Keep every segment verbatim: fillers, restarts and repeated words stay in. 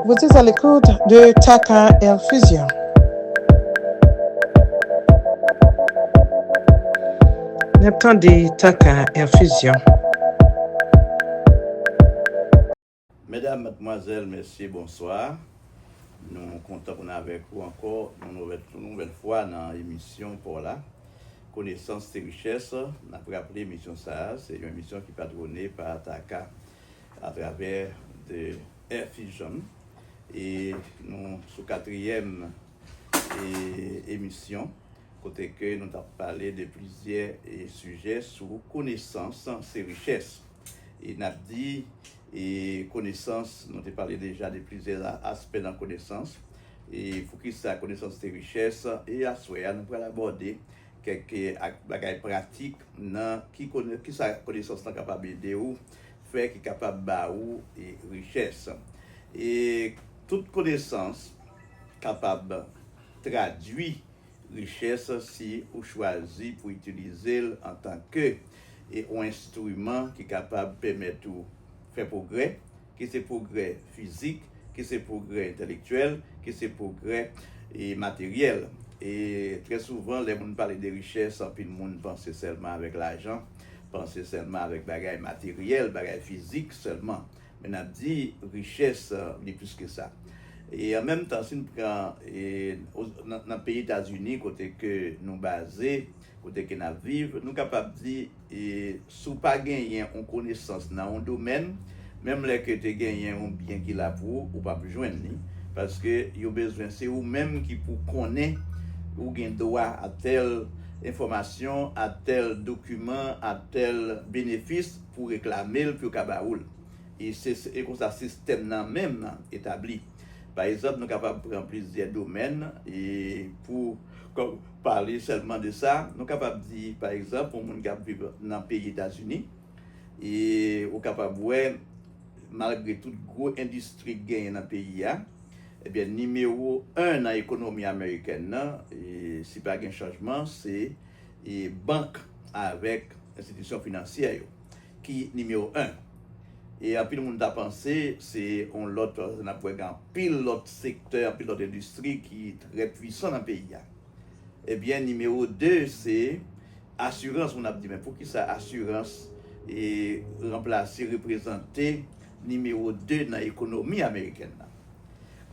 Vous êtes à l'écoute de Taka Air Fusion. N ap tande Taka Air Fusion. Medam, madmwazèl, mesye, bonswa. Nou kontan pou n avèk ou ankò yon nouvèl, yon nouvèl fwa nan emisyon pa w la. Konesans se richès. N ap raple emisyon sa a, se yon emisyon ki patwone pa Taka atravè de Air Fusion. E nou sou katriyèm e, emisyon, kote ke nou t ap pale de plizyè e, sijè sou konesans se richès. E n ap di, e, konesans, nou te pale deja de plizyè a- aspè nan konesans. E poukisa konesans se richès? E aswè a, nou pral abòde kèk e, ak- bagay pratik nan ki kone- kisa konesans lan kapab ede ou fè, ki kapab ba ou e, richès. E tout konesans kapab tradui richès si ou chwazi pou itilize l antanke e, yon enstriman ki kapab pèmèt ou fè pwogrè, ki se pwogrè fizik, ki se pwogrè entèlektyèl, ki se pwogrè e, materyèl. E trè souvan, lè moun pale de richès, anpil moun panse sèlman avèk lajan, panse sèlman avèk bagay materyèl, bagay fizik sèlman. Men n ap di richès, li plis ke sa. E an menm tan, si n pran e, o- nan, nan peyi Etazini, kote ke nou baze, kote ke n ap viv, nou kapab di e, si w pa genyen yon konesans nan yon domèn, menm lè ke te genyen yon byen ki la pou ou, ou p ap jwenn li. Paske yo bezwen, se ou menm ki pou konnen ou gen dwa a tèl enfòmasyon, a tèl dokiman, a tèl benefis pou reklame l, pou yo ka ba ou l. E se e konsa sistèm nan menm etabli. Pa egzanp, nou kapab pran plizyè domèn e pou kòm pale sèlman de sa, nou kapab di, pa egzanp, yon moun k ap viv nan peyi Etazini, e ou kapab wè, malgre tout gwo endistri k genyen nan peyi a, ebyen, nimewo en nan ekonomi amerikèn nan, e si pa gen chanjman, se e bank avèk enstitisyon finansyè yo ki nimewo en. E anpil moun ta panse se yon lòt, n ap wè gen anpil lòt sektè, anpil lòt endistri ki trè pwisan nan peyi a. Ebyen, nimewo de se asirans. Moun ap di, men poukisa asirans e ranplase, reprezante nimewo de nan ekonomi amerikèn nan?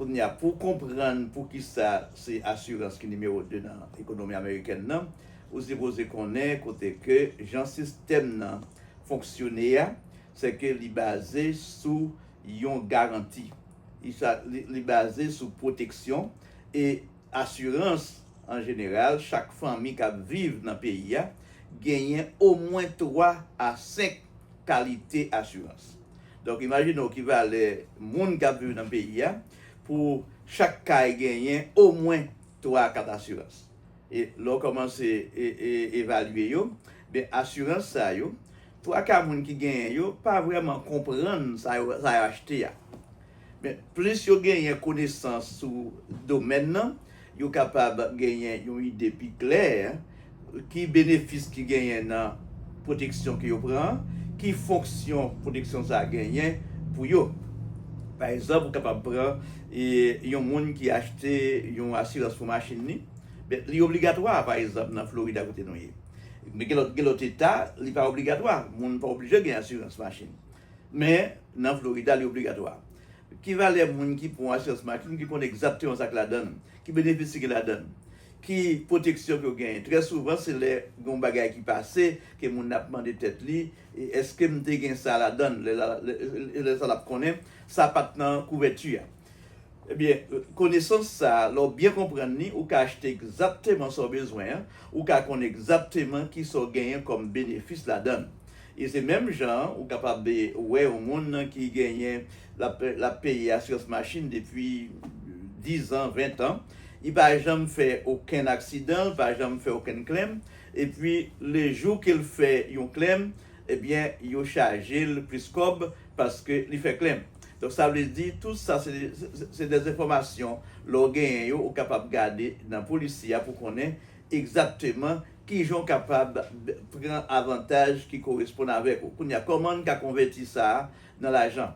Kounye a, pou konprann poukisa se asirans ki nimewo de nan ekonomi amerikèn nan, ou sipoze konnen kote ke jan sistèm nan fonksyone a, se ke li baze sou yon garanti. Li, sa- li, li baze sou pwoteksyon e asirans an jeneral, chak fanmi k ap viv nan peyi a genyen omwen twa a senk kalite asirans. Donk, imajine w ki valè moun k ap viv nan peyi a pou chak kay genyen omwen twa a kat asirans. E lè w kòmanse e, e, evalye yo, ben, asirans sa yo, twa ka moun ki genyen yo pa vrèman konprann sa yo, sa yo achte a. Men, plis yo genyen konesans sou domèn nan, yo kapab genyen yon ide pi klè ki benefis ki genyen nan pwoteksyon ke yo pran, ki fonksyon pwoteksyon sa a genyen pou yo. Pa egzanp, ou kapab pran e, yon moun ki achte yon asirans pou machin li, ben, li obligatwa, pa egzanp, nan Florida kote nou ye. Men gen lòt, gen lòt eta, li pa obligatwa. Moun pa oblije gen asirans machin. Men, nan Florida, li obligatwa. Ki valè moun ki pran asirans machin ki konn egzakteman sa k ladan l, ki benefis ki gen ladan l, ki pwoteksyon ke yo genyen? Trè souvan, se lè gen yon bagay ki pase, ke moun nan ap mande tèt li, e èske m te gen sa ladan l? Lè, la- lè, lè sa l ap konnen, sa pa t nan kouvèti a. Ebyen, konesans sa a, lè w byen konprann li, ou ka achte egzakteman sa w bezwen an, ou ka konn egzakteman kisa w genyen kòm benefis ladan l. E se menm jan an, ou kapab wè yon moun ki genyen, l ap, l ap peye asirans machin depi diz an, ven an, li pa janm fè okenn aksidan, li pa janm fè okenn klenm, epi lejou ke l fè yon klenm, ebyen, yo chaje l plis kòb paske li fè klenm. Donk, sa vle di, tout sa, se, se, se de enfòmasyon, lè w genyen yo, ou kapab gade nan polisi a pou konnen egzakteman kijan w kapab pran avantaj ki koresponn avèk ou. Kounye a, kòman n ka konvèti sa a nan lajan?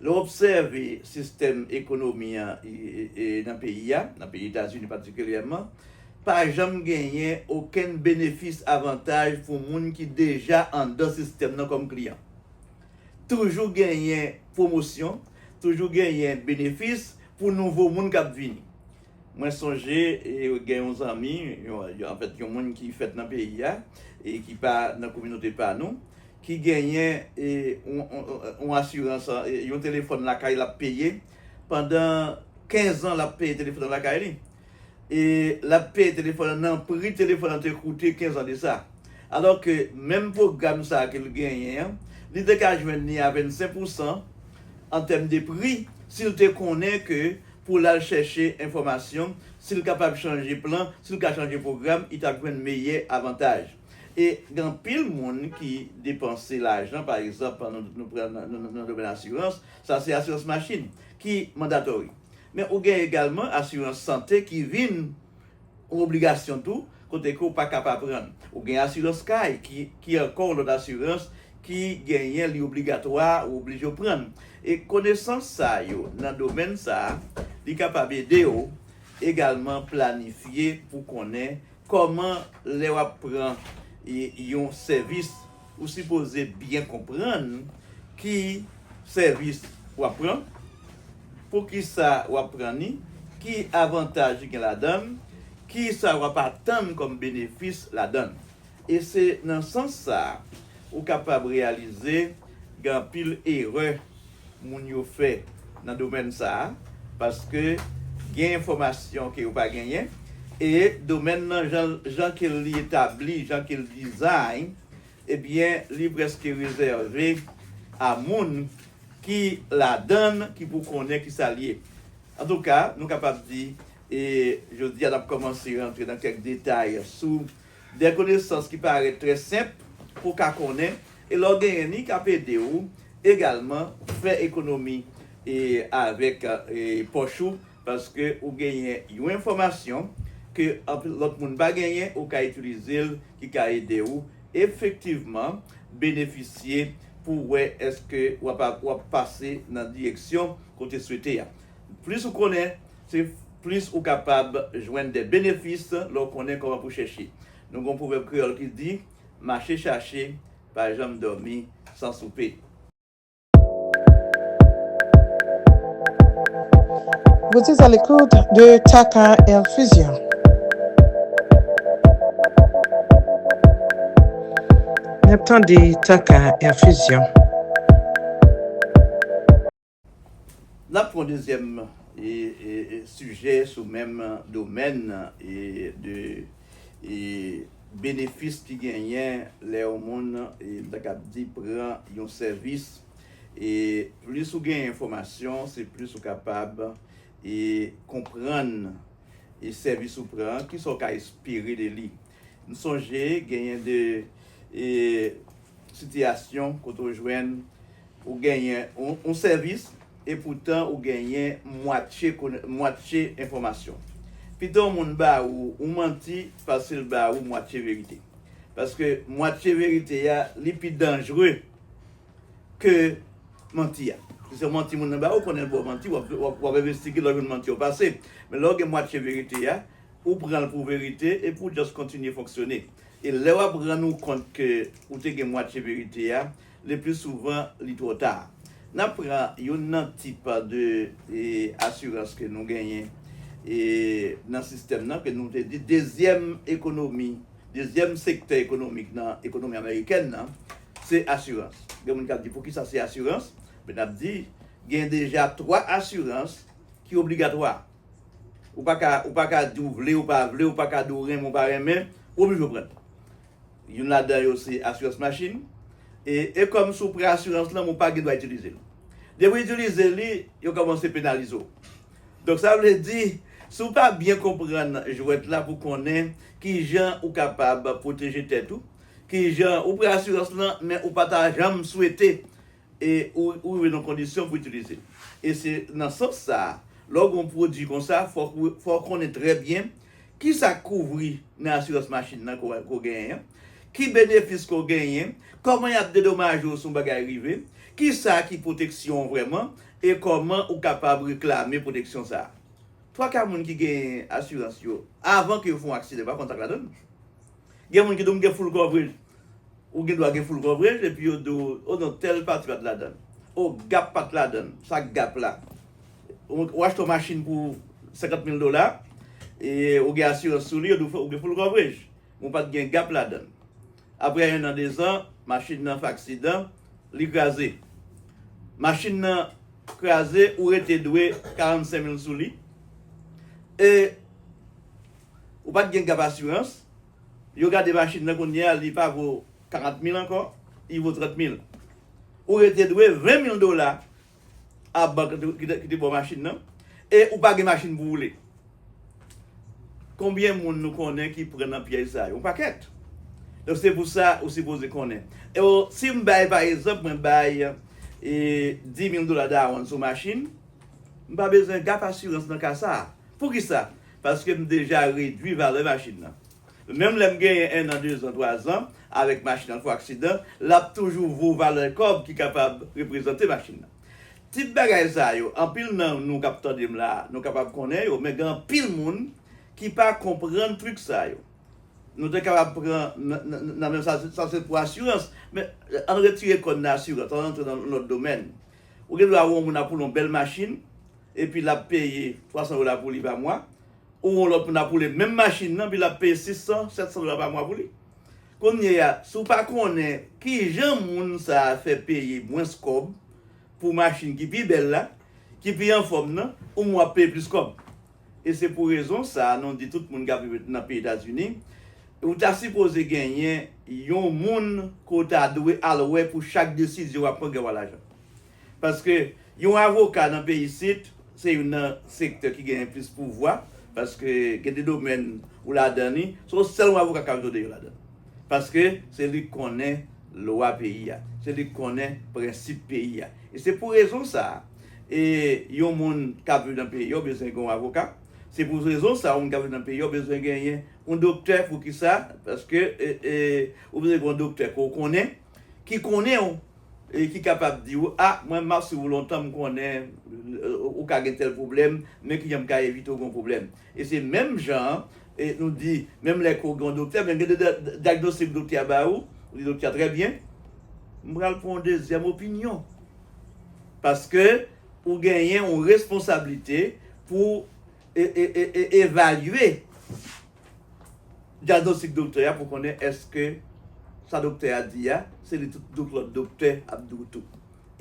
Lè w obsève sistèm ekonomi an e, e, e, nan peyi a, nan peyi Etazini patikilyèman, pa janm genyen okenn benefis, avantaj pou moun ki deja anndan sistèm nan kòm kliyan. Toujou genyen pwomosyon, toujou genyen benefis pou nouvo moun k ap vini. Mwen sonje, e, gen yon zanmi, yon, yon, anfèt, yon moun ki fèt nan peyi a, e ki pa nan kominote pa nou, ki genyen, e, yon, yon, yon asirans, e, yon telefòn lakay l ap peye. Pandan kenz an, l ap peye telefòn nan lakay li. E l ap peye telefòn nan, nan pri telefòn nan te koute kenz an de sa. Alò ke menm pwogram sa a ke l genyen an, li te ka jwenn li a vennsenk pousan an tèm de pri, si l te konnen ke pou l al chèche enfòmasyon, si l kapab chanje plan, si l ka chanje pwogram, li t ap jwenn meyè avantaj. E gen anpil moun ki depanse lajan, pa egzanp, nou, nou pran nan, nan, nan domèn asirans, sa se asirans machin ki mandatory. Men ou gen egalman asirans sante ki vin yon obligasyon tou, kote ke ou pa ka pa pran. Ou gen asirans kay ki, ki ankò yon lòt asirans ki genyen, li obligatwa, ou oblije w pran. E konesans sa yo nan domèn sa a, li kapab ede w egalman planifye pou konnen kòman lè w ap pran, e, yon sèvis, ou sipoze byen konprann ki sèvis w ap pran, poukisa w ap pran li, ki avantaj li gen ladan l, kisa w ap atann kòm benefis ladan l. E se nan sans sa a, ou kapab reyalize gen anpil erè moun yo fè nan domèn sa a, paske gen enfòmasyon ke yo pa genyen, e domèn nan jan, jan ke li etabli, jan ke l design, ebyen, li prèske rezève a moun ki ladan l, ki pou konnen kisa l ye. Antouka, nou kapab di, e jodi a n ap kòmanse rantre nan kèk detay sou de konesans ki parèt trè senp pou w ka konnen, e lè w genyen li, k ap ede w egalman fè ekonomi e avèk, e, pòch ou, paske ou genyen yon enfòmasyon ke anpil lòt moun pa genyen, ou ka itilize l, ki ka ede w efektivman benefisye pou wè èske w ap, w ap pase nan direksyon ke w te swete a. Plis ou konnen, se plis ou kapab jwenn de benefis lè w konnen kòman pou chèche. Nou gen yon pwovèb kreyòl ki di, mache chache, pa janm dòmi san soupe. Vous êtes à l'écoute de Taka Air Fusion. N ap tande Taka Air Fusion. N ap pran dezyèm e, e, e, sijè sou menm domèn e, de e, benefis ki genyen lè yon moun, e, m ta kab di, pran yon sèvis. E plis ou gen enfòmasyon, se plis ou kapab e, konprann e, sèvis ou pran, kisa w ka espere de li. M sonje genyen de e, sitiyasyon kote w jwenn ou genyen yon, yon sèvis, epoutan ou genyen mwatye, mwatye enfòmasyon. Pito yon moun ba ou yon manti pase l ba ou mwatye verite. Paske mwatye verite a, li pi danjre ke manti a. Si se manti moun nan ba ou, konnen l ba w manti, w ap, w ap, w ap envestige lè w jwenn manti w pase. Men lè w gen mwatye verite a, ou pran l pou verite epi w just kontinye fonksyone. E lè w ap rann ou kont ke ou te gen mwatye verite a, le pli souvan, li twò ta. N ap pran youn nan tip de e, asirans ke nou genyen e, nan sistèm nan, ke nou te di dezyèm ekonomi, dezyèm sektè ekonomik nan ekonomi amerikèn nan, se asirans. Gen moun k ap di, poukisa se asirans? Men n ap di, gen deja twa asirans ki obligatwa. Ou pa ka, ou pa ka di w vle, ou pa vle, ou pa ka di w renmen, ou pa renmen, ou oblije w pran l. Youn ladan yo se asirans machin. E, e kòm si w pran asirans lan, men w pa gen dwa itilize l. Depi w itilize li, yo kòmanse penalize w. Donk, sa vle di, si w pa byen konprann jwèt la pou konnen kijan ou kapab pwoteje tèt ou, kijan ou pran asirans lan, men ou pa ta janm swete e ou, ou rive nan kondisyon pou itilize l. E se nan sans sa a, lè w gen yon pwodui konsa, fòk ou, fò w konnen trè byen kisa k kouvri nan asirans machin nan ke w, ke w genyen an, ki benefis ke w genyen, kòman y ap dedomaje w si yon bagay rive, Kisa ki pwoteksyon an vrèman e kòman ou kapab reklame pwoteksyon sa a? Twa ka moun ki gen asirans yo, avan ke yo fè yon aksidan, yo pa konn sa k ladan l. Gen moun ki di w, "M gen full coverage." Ou gen dwa gen full coverage, epi yo di w, "O non, tèl pati pa t ladan l. O, gap pa t ladan l. Sa gap la." Ou, ou achte yon machin pou senkant mil dola, e ou gen asirans sou li, yo di w, "Ou gen full coverage. Ou pa t gen gap ladan l." Apre en an, de zan, machin nan fè aksidan, li kraze. Machin nan kraze, ou rete dwe karannsenk mil sou li. E ou pa t gen gap asirans, yo gade machin nan kounye a, li pa vo karant mil ankò, li vo trant mil. Ou rete dwe ven mil dola a bank ki te, ki te ba w machin nan, e ou pa gen machin pou woule. Konbyen moun nou konnen ki pran nan pyèj sa yo? Yon pakèt. Donk, se pou sa ou sipoze konnen. E w, si m bay, pa egzanp, mwen bay, e, dis mil dola dawonn sou machin, m pa bezwen gap asirans nan ka sa a. Poukisa? Paske m deja redwi valè machin nan. Menm lè m genyen en an, de zan, twa zan, avèk machin nan fè aksidan, l ap toujou vo valè kòb ki kapab reprezante machin nan. Tip bagay sa yo, anpil nan nou k ap tande m la, nou kapab konnen yo, men gen anpil moun ki pa konprann trik sa yo. Nou te kapab pran nan, nan, nan menm sa, sa se pou asirans, men ann retire kò n nan asirans, ann antre nan lòt domèn. Ou gen dwa wè yon moun ap woule yon bèl machin, epi l ap peye twa san dola pou li pa mwa, ou wè yon lòt moun ap woule menm machin nan, epi l ap peye sis san, sèt san dola pa mwa pou li. Kounye a, si w pa konnen kijan moun sa a fè peye mwens kòb pou machin ki pi bèl la, ki pi anfòm nan, ou mwen w ap peye plis kòb. E se pou rezon sa a, nou di tout moun k ap viv nan peyi Etazini, ou ta sipoze genyen yon moun ke w ta dwe al wè pou chak desizyon w ap pran gen w a lajan. Paske yon avoka nan peyi isit, se youn nan sektè ki genyen plis pouvwa, paske gen de domèn ou ladan li, se yon sèl yon avoka k ap jere yo ladan. Paske se li k konnen lwa peyi a, se li k konnen prensip peyi a. E se pou rezon sa a, e yon moun k ap viv nan peyi a, ou bezwen gen yon avoka. Se pou rezon sa a, yon moun k ap viv nan peyi a, ou bezwen genyen yon doktè. Poukisa? Paske, e, e, ou bezwen gen yon doktè ke w konnen, ki konnen w, e ki kapab di w, "A, mwen m ap swiv ou lontan, m konnen, e, ou ka gen tèl pwoblèm, men kijan m ka evite w gen yon pwoblèm." E se menm jan an, e nou di, menm lè ke w gen yon doktè, men gen de dya-, dyagnostik doktè a ba ou, ou di, "Doktè, trè byen, m pral pran yon dezyèm opinyon." Paske ou genyen yon responsablite pou e, e, e, e, evalye dyagnostik doktè a pou konnen èske sa doktè a di a, se li tout, tout lòt doktè ap di w tou.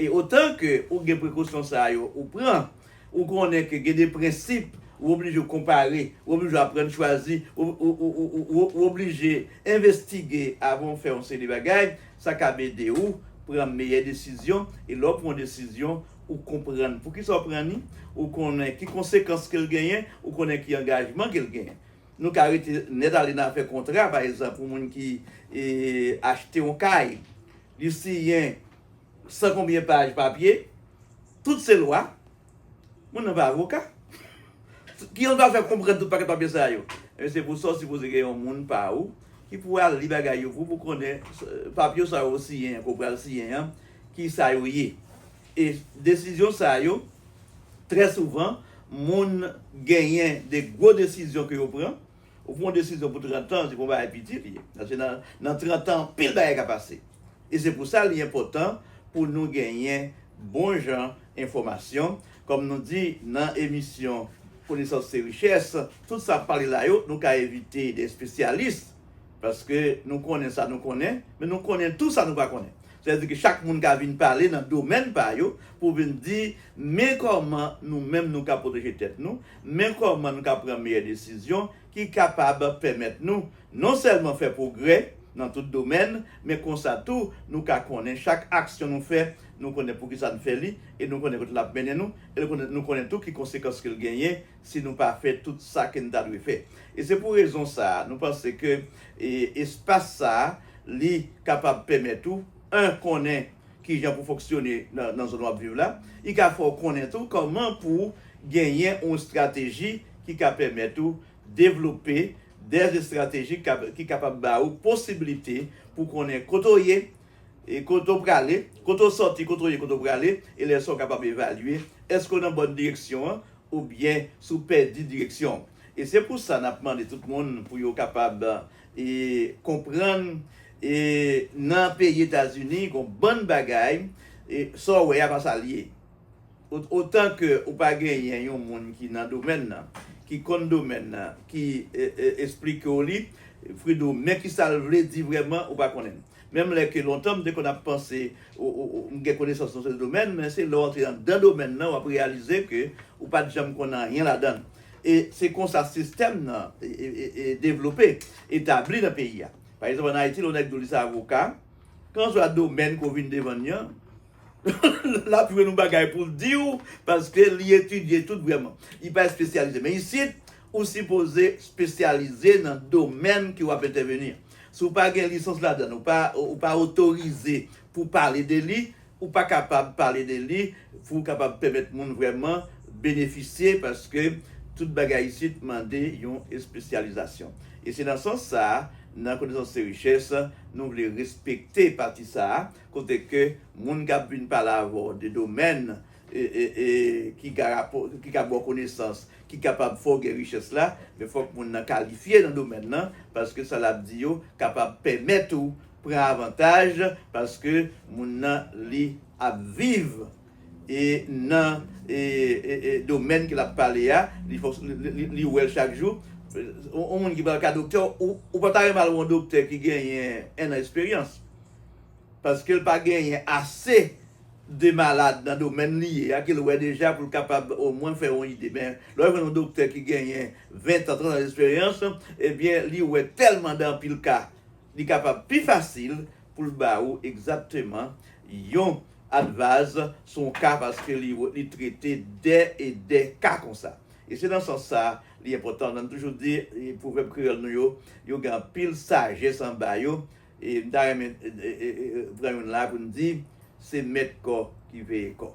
E otan ke ou gen prekosyon sa yo ou pran, ou konnen ke gen de prensip, ou oblije w konpare, ou oblije w aprann chwazi, ou, ou, ou, ou, ou, ou oblije envestige avan w fè yon seri de bagay, sa kab ede w pran meyè desizyon, e lè w pran yon desizyon, ou konprann poukisa w pran li, ou konnen ki konsekans ke l genyen, ou konnen ki angajman ke l genyen. Nou ka rete nèt ale nan afè kontra, pa egzanp, pou moun ki, e, achte yon kay, li siyen san konbyen paj papye, tout se lwa, moun nan pa avoka. Kijan l va fè konprann tout pakèt papye sa yo? E se pou sa w sipoze gen yon moun pa ou ki pou al li bagay yo pou, pou konnen, e, papye sa yo siyen, ke w pral siyen an, ki sa yo ye. E desizyon sa yo, trè souvan, moun genyen de gwo desizyon ke yo pran. Ou pran yon desizyon pou trant an, se pa yon bagay piti li ye. Paske nan, nan trant an, anpil bagay ka pase. E se pou sa li enpòtan pou nou genyen bon jan enfòmasyon. Kòm nou di nan emisyon Konesans se richès, tout sa ap pale la yo, nou ka envite de espesyalis. Paske nou konnen sa nou konnen, men nou konnen tou sa nou pa konnen. Sètadi ke chak moun ka vin pale nan domèn pa yo pou vin di, men kòman nou menm nou ka pwoteje tèt nou, men kòman nou ka pran meyè desizyon ki kapab pèmèt nou non sèlman fè pwogrè nan tout domèn, men konsa tou, nou ka konnen chak aksyon nou fè, nou konnen poukisa n fè li, e nou konnen kote l ap mennen nou, e nou konnen, nou konnen tou ki konsekans ke l genyen si nou pa fè tout sa ke n ta dwe fè. E se pou rezon sa a, nou panse ke, e, espas sa a, li kapab pèmèt ou, en, konnen kijan pou fonksyone nan, nan zòn w ap viv la. Li ka fè w konnen tou kòman pou genyen yon estrateji ki ka pèmèt ou devlope de estrateji ki ka, ki kapab ba ou posiblite pou konnen kote w ye, E kote w prale, kote w sòti, kote w ye, kote w prale, e lè sa w kapab evalye èske w nan bòn direksyon an oubyen si w pèdi direksyon w. E se pou sa n ap mande tout moun pou yo kapab e, konprann e, nan peyi Etazini, gon bann bagay, e, sa w wè a pa sa l ye. O- Otan ke ou pa genyen yon moun ki nan domèn nan, ki konn domèn nan, ki e, e, esplike w li, Frido, men ki sa l vle di vrèman, ou pa konnen. Menm lè ke lontan m te konn ap panse, ou, ou, ou, m gen konesans nan sèten domèn, men se lè w antre anndan domèn nan, w ap reyalize ke ou pa t janm konn anyen ladan l. E se konsa sistèm nan e, e, e, e devlope, etabli nan peyi a. Pa egzanp, ann Ayiti, lè yon nèg di w li se avoka, kèlkanswa domèn ke w vin devann li an, l ap jwenn yon bagay pou l di w, paske li etidye tout vrèman. Li pa espesyalize. Men isit, ou sipoze espesyalize nan domèn ke w ap entèveni an. Si w pa gen lisans ladan l, ou pa, ou pa otorize pou pale de li, ou pa kapab pale de li, pou w kapab pèmèt moun vrèman benefisye, paske tout bagay isit mande yon espesyalizasyon. E se nan sans sa a, nan Konesans se Richès, nou vle respekte pati sa a, kote ke moun k ap vin pale avè w de domèn e, e, e, ki ka rapò, ki ka ba w konesans, ki kapab fè w gen richès la, men fòk moun nan kalifye nan domèn nan, paske sa l ap di yo kapab pèmèt ou pran avantaj, paske moun nan li ap viv e nan e, e, e, domèn ke l ap pale a, li, fòk, li, li, li wè l chak jou. Yon yon moun ki pral ka doktè, ou, ou pa ta renmen al wè yon doktè ki genyen ennan esperyans. Paske l pa genyen ase de malad nan domèn li ye a, ke l wè deja pou l kapab omwen fè yon ide. Men, lè w jwenn yon doktè ki genyen ven tan, trant an desperyans, ebyen, li wè tèlman de anpil ka, li kapab pi fasil pou l ba ou egzakteman yon advice sou yon ka, paske li, li trete dè e dè ka konsa. E se nan sans sa, li enpòtan. Nan toujou di, e, pwovèb kreyòl nou yo, yo gen anpil sajès anba yo. E m ta renmen e, e, e, e, pran youn la pou n di, se mèt kò ki veye kò.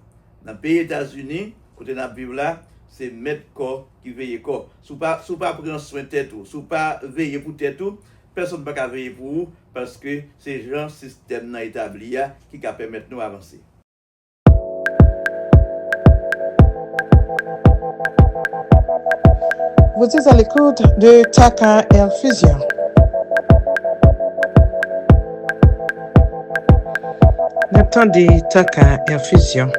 Nan peyi Etazini, kote n ap viv la, se mèt kò ki veye kò. Si w pa, si w pa pran swen tèt ou, si w pa veye pou tèt ou, pèsonn pa ka veye pou ou, paske se jan sistèm nan etabli a ki ka pèmèt nou avanse. Vous êtes à l'écoute de Taka Air Fusion. N ap tande Taka Air Fusion.